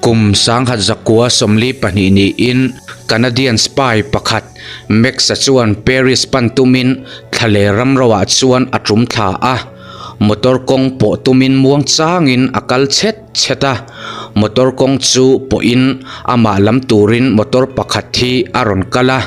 Kum 1942 niin Canadian spy pakhat Max-a chuan Paris pan tumin thlaler ramroah chuan a tum thla a. Motor kawng pawh tumin muang changin a kal chhet chhet a. Motor kawng chu pawhin amah lam turin motor pakhat hi a rawn kal a.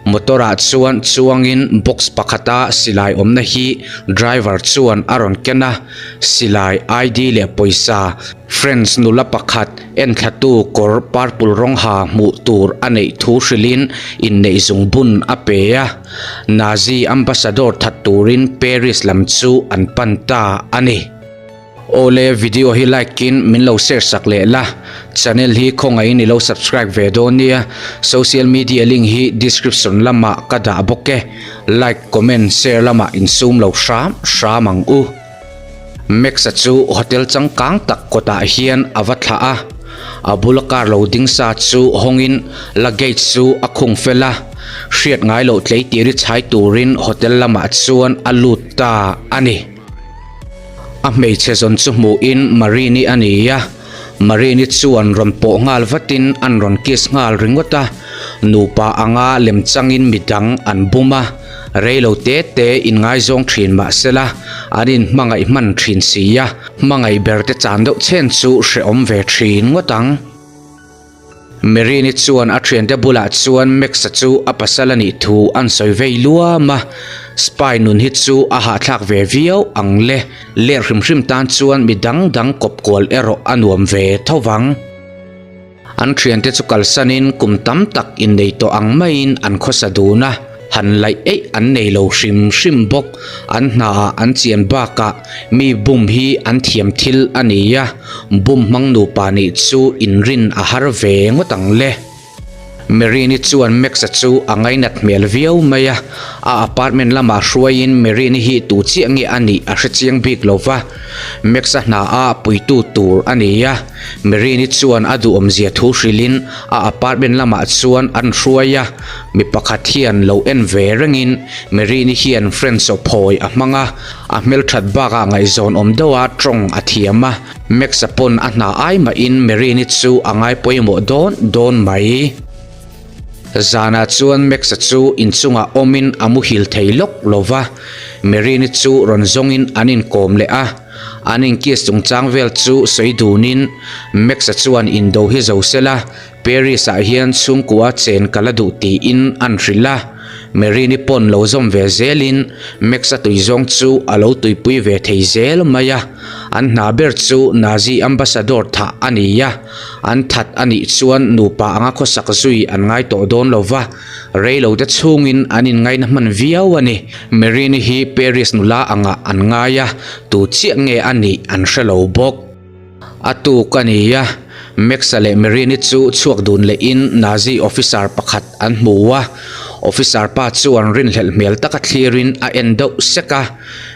Motor ah chuan chuangin box pakhata silai awmna hi driver chuan a rawn ken a, silai ID leh pawisa French nula pakhat enthlatu kawr purple rawng ha hmuh tur a neih thu hrilhin inneih zungbun a pe a, Nazi ambassador that turin Paris lam chu an pan ta a ni. Awle video hi like in min lo share sak leh la, channel hi khawngaihin i lo subscribe ve dawn nia, social media link hi description lamah ka dah bawk e, like comment share lamah insum lo hram hram ang u. Max-a chu hotel changkang tak kawtah hian a va thlah a, a bula car lo ding sa chu hawngin luggage chu a khung fel a, hriat ngai loh tleitiri chhai turin hotel lamah chuan a lut ta a ni. A hmeichhe zawn chu hmuhin Marini a ni a, Marini chuan rawn pawh nghal vatin an rawn kiss nghal ringawt a, nupa anga lem changin midang an bum a, reilo te te inngaizawng thin mahsela an inhmangaih hman thin si a, hmangaih ber te chan deuh chhen chu hrehawm ve thin ngawt ang. Merini chuan a thiante bulah chuan Max-a chu a pasal a nih thu an sawi vei luam a, Spy nun hi chu a hahthlak ve viau ang le, ler hrim hrim tan chuan mi dang dang kawp kual erawh a nuam ve tho vang. An thiante chu kalsanin kum tam tak innei tawh ang maiin an khawsa dun a. Han laih eih an nei lo hrim hrim bawk. An hnaah an chian bakah mi bum hi an thiam thil a ni a, bum hmang nupa nih chu inrin a har ve ngawt ang le. Merini chuan Max-a chu a ngainat hmel viau mai a, a apartment lamah hruaiin Merini hi tu chiah nge a nih a hre chiang bik lo va, Max-a hnaah puitu tur a ni a, Merini chuan a duhawmzia thu hrilhin a apartment lamah chuan an hruai a, mi pakhat hian lo en ve rengin Merini hian French aw phawi a hmang a, a hmelthat bakah ngaihzawn awm deuha tawng a thiam a, Max-a pawn a hna ai mahin Merini chu a ngai pawimawh dawn dawn mai. Zanah chuan Max-a chu inchungah awmin a muhil thei lawk lo va, Merini chu rawn zawngin an inkawm leh a. An inkiss chungchang vel chu sawi dunin Max-a chuan indo hi zo sela, Paris-ah hian chhungkua chen ka la duh tiin an hrilh a. Merini pawn lo zawm ve zelin Max-a tui zawng chu a lo tuipui ve thei zel mai a. An hna ber chu Nazi ambassador thah a ni a, an that a nih chuan nupa anga khawsak zui an ngai tawh dawn lo va. Rei lo te chhungin an inngaina hman viau a ni. Merini hi Paris nula angah an ngai a, tu chiah nge a nih an hre lo bawk. A tuk a ni a, Max-a leh Merini chu chhuak dun lehin Nazi officer pakhat an hmu a. Officer pa chuan rinhlelh hmel taka thlirin a en deuh sek a.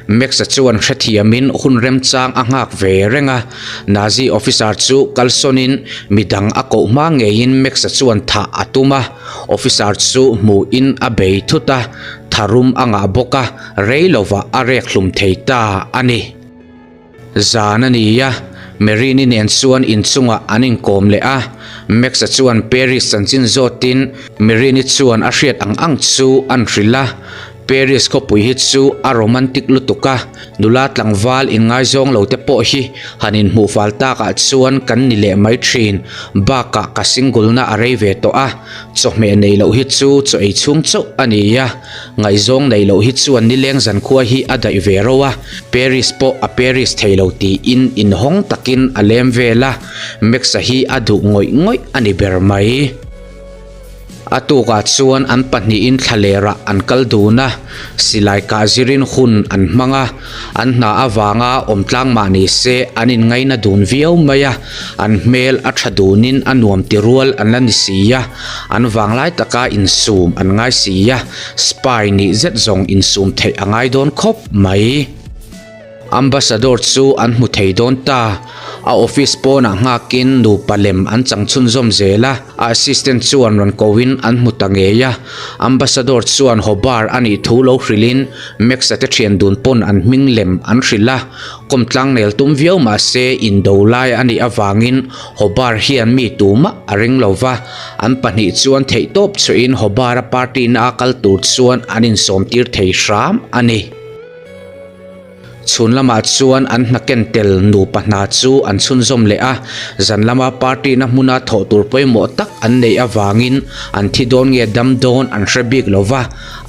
Max-a chuan hrethiamin hun remchang a nghak ve reng a, Nazi officer chu kalsawnin midang a koh hma ngeiin Max-a chuan thah a tum a, officer chu hmuhin a bei thut a, tharum a ngah bawk a, rei lovah a rek hlum thei ta a ni. Zan a ni a, Merini nen chuan inchungah an inkawm leh a, Max-a chuan Paris chanchin zawtin Merini chuan a hriat ang ang chu an hrilh a, Paris khawpui hi chu a romantic lutuk a, nula tlangval inngaizawng lo te pawh hi han inhmuh fal takah chuan kan ni leh mai thin. Bakah ka single na a rei ve tawh a, chawhmeh nei loh hi chu chaw ei chhung chauh a ni a, ngaihzawng nei loh hi chuan nileng zankhua hi a daih ve ro a, Paris pawh a Paris thei lo tiin inhawng takin a lem vel a, Max-a hi a duh ngawih ngawih a ni ber mai. A tukah chuan an pahnihin thlalerah an kal dun a, silai kah zirin hun an hmang a, an hna avanga awm tlang mah ni se an inngaina dun viau mai a, an hmel a tha dunin a nuam ti rual an la ni si a, an vanglai taka insum an ngai si a, spy nih zet zawng insum theih a ngai dawn khawp mai. Ambassador chu an hmu thei dawn ta. A A office pawnah nghakin nupa lem an chang chhunzawm zel a, a assistant chuan rawn kohin an hmu ta ngei a. Ambassador chuan Hobart a nih thu lo hrilhin Max-a te thian dun pawn an hming lem an hrilh a, kawmtlang nel tum viau mah se indo lai a nih avangin Hobart hian mi tumah a ring lo va, an pahnih chuan theihtawp chhuahin Hobart-a party na a kal tur chuan an insawmtir thei hram a ni. Chhun lamah chuan an hna ken tel nupa hna chu an chhunzawm leh a, zan lama party na hmuna thawh tur pawimawh tak an neih avangin an thi dawn nge dam dawn an hre bik lo va,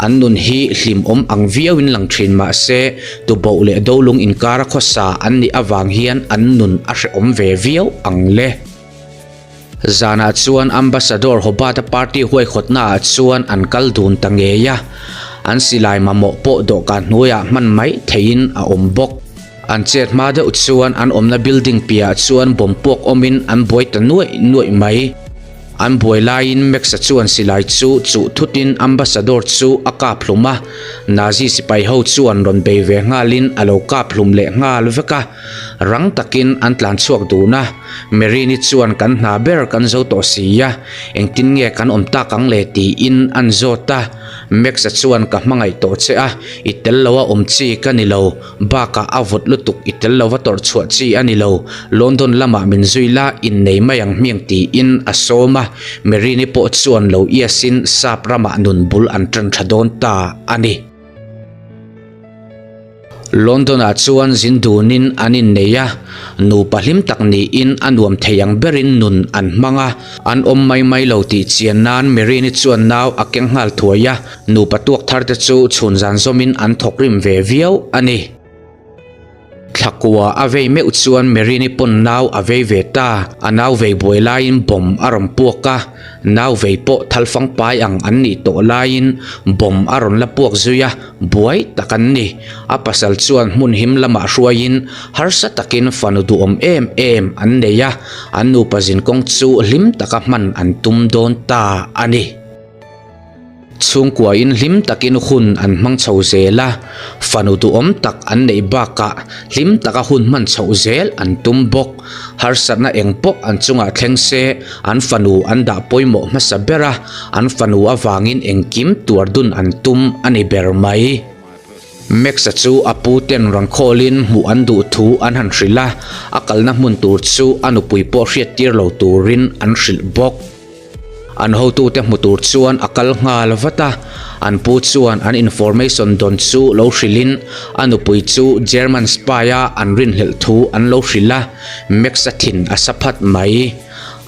an nun hi hlimawm ang viauin lang thin mah se tuboh leh dolung inkara khawsa an nih avang hian an nun a hrehawm ve viau ang le. Zanah chuan Ambassador Hobart-a party huaihawtnaah chuan an kal dun ta ngei a, an silai mamawh pawh dawhkan hnuaiah hman mai theihin a awm bawk. An chet hma deuh chuan an awmna building piahah chuan bomb puak awmin an buai ta nuaih nuaih mai. An buai laiin Max-a chuan silai chu chuh thutin Ambassador chu a kap hlum a, Nazi sipai ho chuan rawn bei ve nghalin a lo kap hlum leh nghal vek a. Rang takin an tlan chhuak dun a, Merini chuan kan hna ber kan zo tawh si a, engtin nge kan awm tak ang le tiin an zawt a. Max-a chuan ka hmangaih tawh che a, i tel lo a awm chi ka ni lo, bakah a vawt lutuk i tel lova tawrh chhuah chi a ni lo, London lamah min zui la innei mai ang hmiang tiin a sawm a, Merini pawh chuan lo iasin sap ramah nun bul an tan tha dawn ta a ni. London-ah chuan zin dunin an innei a, nupa hlim tak niin a nuam thei ang berin nun an hmang a, an awm mai mai lo tih chian nan Merini chuan nau a keng nghal thuai a, nupa tuak thar te chu chhun zan zawmin an thawk rim ve viau a ni. Thlakua a vei meuh chuan Merini pawn nau a vei ve ta, a nau vei buai laiin bomb a rawn puak a, nau vei pawh thalfang pai ang an nih tawh laiin bomb a rawn la puak zui a, Buai tak an ni. A pasal chuan hmun him lamah hruaiin harsa takin fanu duhawm em em an nei a, an nupa zinkawng chu hlim taka hman an tum dawn ta a ni. Chhungkuain hlim takin hun an hmang chho zel a, fanu duhawm tak an neih bakah hlim taka hun hman chhoh zel an tum bawk. Harsatna eng pawh an chungah thleng se, an fanu an dah pawimawh hmasa ber a, an fanu avangin engkim tuar dun an tum a ni ber mai. Max-a chu a pu ten rawn khawlin hmuh an duh thu an han hrilh a, a kalna hmun tur chu a nupui pawh hriattir lo turin an hrilh bawk. An hotute hmu tur chuan a kal nghal vat a, an pu chuan an information dawn chu lo hrilhin a nupui chu German spy a an rinhlelh thu an lo hrilh a, Max-a thin a sa phat mai.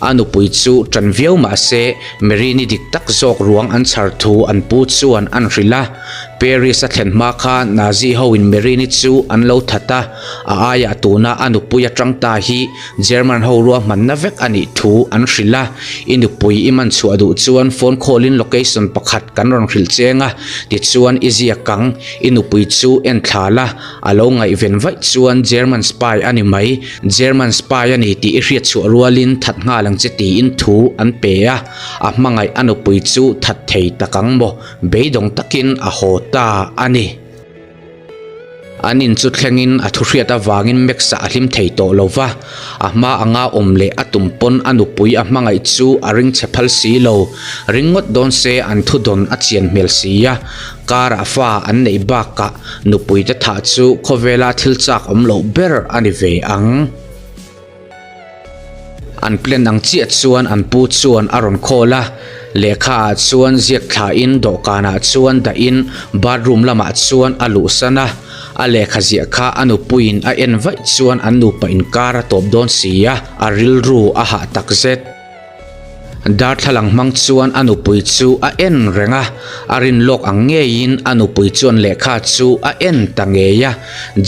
A nupui chu ṭan viau mah se Merini dik tak zawk ruang an chhar thu an pu chuan an hrilh a, Paris a thlen hma kha Nazi hoin Merini chu an lo that a, a aiah tuna a nupui aṭang ta hi German ho ruahmanna vek a nih thu an hrilh a, i nupui i man chhuah duh chuan phone call in location pakhat kan rawn hrilh cheng a, tichuan i ziak ang, i nupui chu en thla la, a lo ngaihven vaih chuan German spy a ni mai, German spy a ni tih i hriat chhuah rualin that nghal ang che tiin thu an pe a, a hmangaih a nupui chu that thei tak ang maw, beidawng takin a haw ta a ni. An in chu thlengin a thuhriat avangin Max-a a hlim thei tawh lo va, a hma anga awm leh a tum pawn a nupui a hmangaih chu a ring chhe phal si lo. Ringawt dawn se an thudawn a chian hmel si a, karah fa an neih bakah nupuite thah chu khawvela thil chak awm loh ber a ni ve ang. An plan ang chiah chuan an pu chuan a rawn call a, lehkha ah chuan ziak thla in dawhkan ah chuan dah in bathroom lamah chuan a luhsan a, a lehkha ziah kha a nupui in a en vaih chuan an nupa inkar a tawp dawn si a, a rilru a hah takzet. Darthlalang hmang chuan a nupui chu a en reng a, a rin lawk ang ngeiin a nupui chuan lehkha chu a en ta ngei a,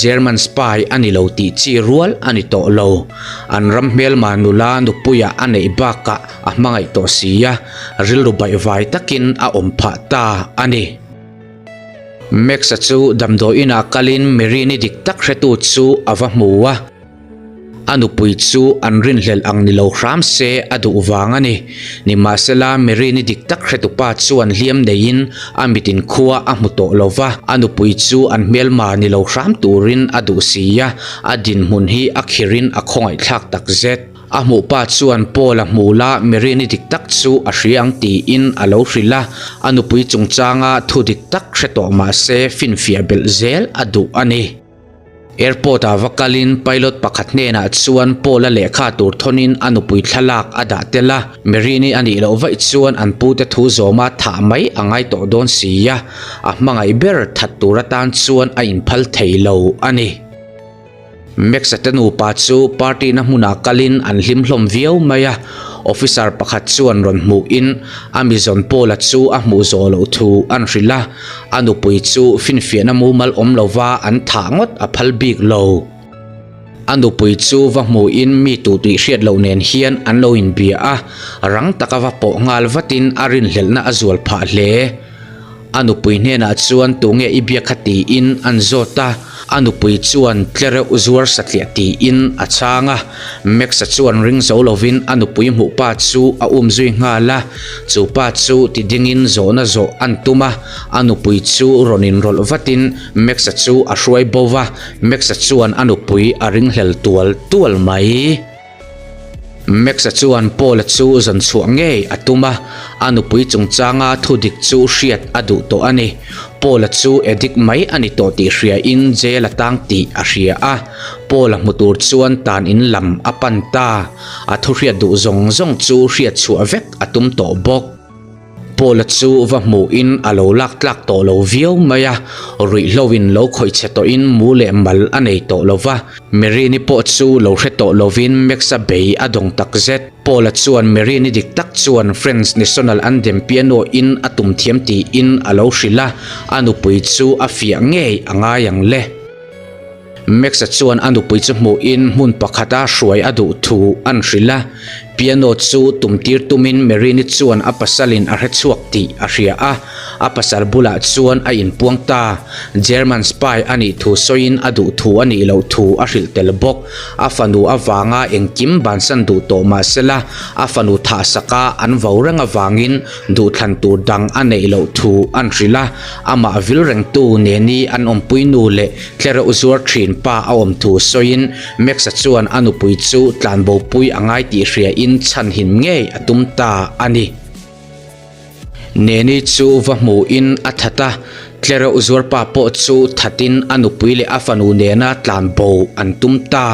German spy a ni lo tih chi rual a ni tawh lo. An ram hmelma nula nupuia a neih bakah a hmangaih tawh si a, rilru baihvai takin a awm phah ta a ni. Max-a chu damdawi inah kalin Merini dik tak hretu chu a va hmu a. A nupui chu an rinhlelh ang ni lo hram se a duh vang a ni. Nimahsela, Merini dik tak hretupa chuan hliam neiin a mitin khua a hmu tawh lo va, a nupui chu an hmelma ni lo hram turin a duh si a, a dinhmun hi a khirin a khawngaihthlak takzet. A hmuh pa chuan Paul-a hmu la Merini dik tak chu a hria ang tiin a lo hrilh a, a nupui chungchanga thu dik tak hre tawh mah se finfiah belh zel a duh a ni. Airport-ah va kalin pilot pakhat hnenah chuan Paul-a lehkha tur thawnin a nupui thlalak a dah tel a, Merini a nih loh vaih chuan an pute thu zawma thah mai a ngai tawh dawn si a, a hmangaih ber that tur atan chuan a inphal thei lo a ni. Max-a te nupa chu party na hmunah kalin an hlim hlawm viau mai a, officer pakhat chuan rawn hmuhin a mizawn Paul-a chu a hmuh zawh loh thu an hrilh a, A nupui chu finfiahna mumal awm lova an thah ngawt a phal bik lo. A nupui chu va hmuhin mi tu tih hriat loh nen hian an lo inbia a, rang taka va pawh nghal vatin a rinhlelhna a zual phah hle. A nupui hnenah chuan tunge i biak kha tiin an zawt a, a nupui chuan tlereuh zuar satliah tiin a chhang a. Max-a chuan ring zo lovin a nupui hmuh pa chu a um zui nghal a, chu pa chu ti dingin zawhna zawh an tum a, a nupui chu rawn inrawlh vatin Max-a chu a hruai bo va, Max-a chuan a nupui a ringhlel tual tual mai. Max-a chuan Paul-a chu zawn chhuah ngei a tum a, a nupui chungchanga thu dik chu hriat a duh tawh a ni. Paul-a chu addict mai a ni tawh tih hriain jail a tang tih a hria a, Paul-a hmu tur chuan tan in lam a pan ta. A thu hriat duh zawng zawng chu hriat chhuah vek a tum tawh bawk. Paul-a chu va hmuhin a lo lak tlak tawh lo viau mai a, ruihhloin lo khawih chhe tawhin mu leh mal a nei tawh lo va. Merini pawh chu lo hre tawh lovin Max-a bei a dawng tak zet. Paul-a chuan Merini dik tak chuan French National Anthem piano in a tum thiam tiin a lo hrilh a, a nupui chu a fiah ngei a ngai ang le. Max-a chuan a nupui chu hmuhin hmun pakhata hruai a duh thu an hrilh a. Piano chu tumtir tumin Merini chuan a pasalin a hre chhuak tih a hria a, a pasal bulah chuan a inpuang ta. German spy a nih thu sawiin a duh thu a nih loh thu a hrilh tel bawk. A fanu avanga engkim bansan duh tawh mah sela, a fanu thahsaka an vo reng avangin duhthlan tur dang a neih loh thu an hrilh a. Amah vil rengtu Neni an awmpui nu leh Tlereuh zuar thin pa a awm thu sawiin Max-a chuan a nupui chu tlanbopui a ngai tih hriain chhanhim ngei a tum ta a ni. Neni chu va hmuhin a that a, tlereuh zuar pa pawh chu thatin a nupui leh a fanu nena tlanbo an tum ta.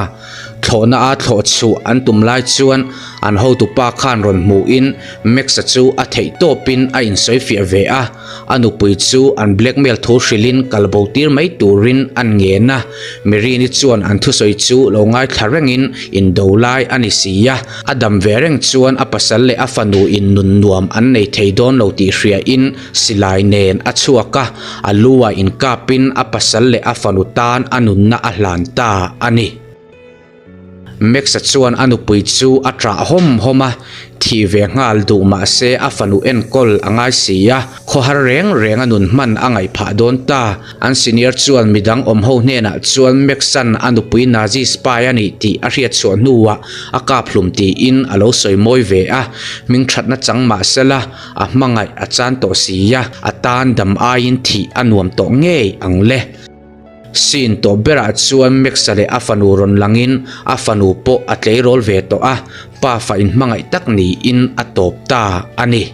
Thlawhna a thlawh chhuah an tum lai chuan an hotupa khan rawn hmuhin Max-a chu a theih tawpin a insawifiah ve a. A nupui chu an blackmail thu hrilhin kal bo tir mai turin an ngen a, Mirini chuan an thusawi chu lo ngaithla rengin indo lai a ni si a, a dam ve reng chuan a pasal leh a fanu in nun nuam an nei thei dawn lo tih hriain silai nen a chhuak a, a lu ah inkapin a pasal leh a fanu tan a nunna a hlan ta a ni. Max-a chuan a nupui chu a ṭah hawm hawm a, thih ve nghal duh mah se a fanu enkawl a ngai si a, khawhar reng reng a nun hman a ngaih phah dawn ta. An senior chuan midang awm ho hnenah chuan Max-a'n a nupui Nazi spy a nih tih a hriat chhuah hnuah a kap hlum tiin a lo sawi mawi ve a, hming ṭhatna chang mah sela a hmangaih a chan tawh si a, a tan dam aiin thih a nuam tawh ngei ang le. Scene tawp berah chuan Max-a leh a fanu rawn langin a fanu pawh a tleirawl ve tawh a, pa fa inhmangaih tak niin a tawp ta a ni.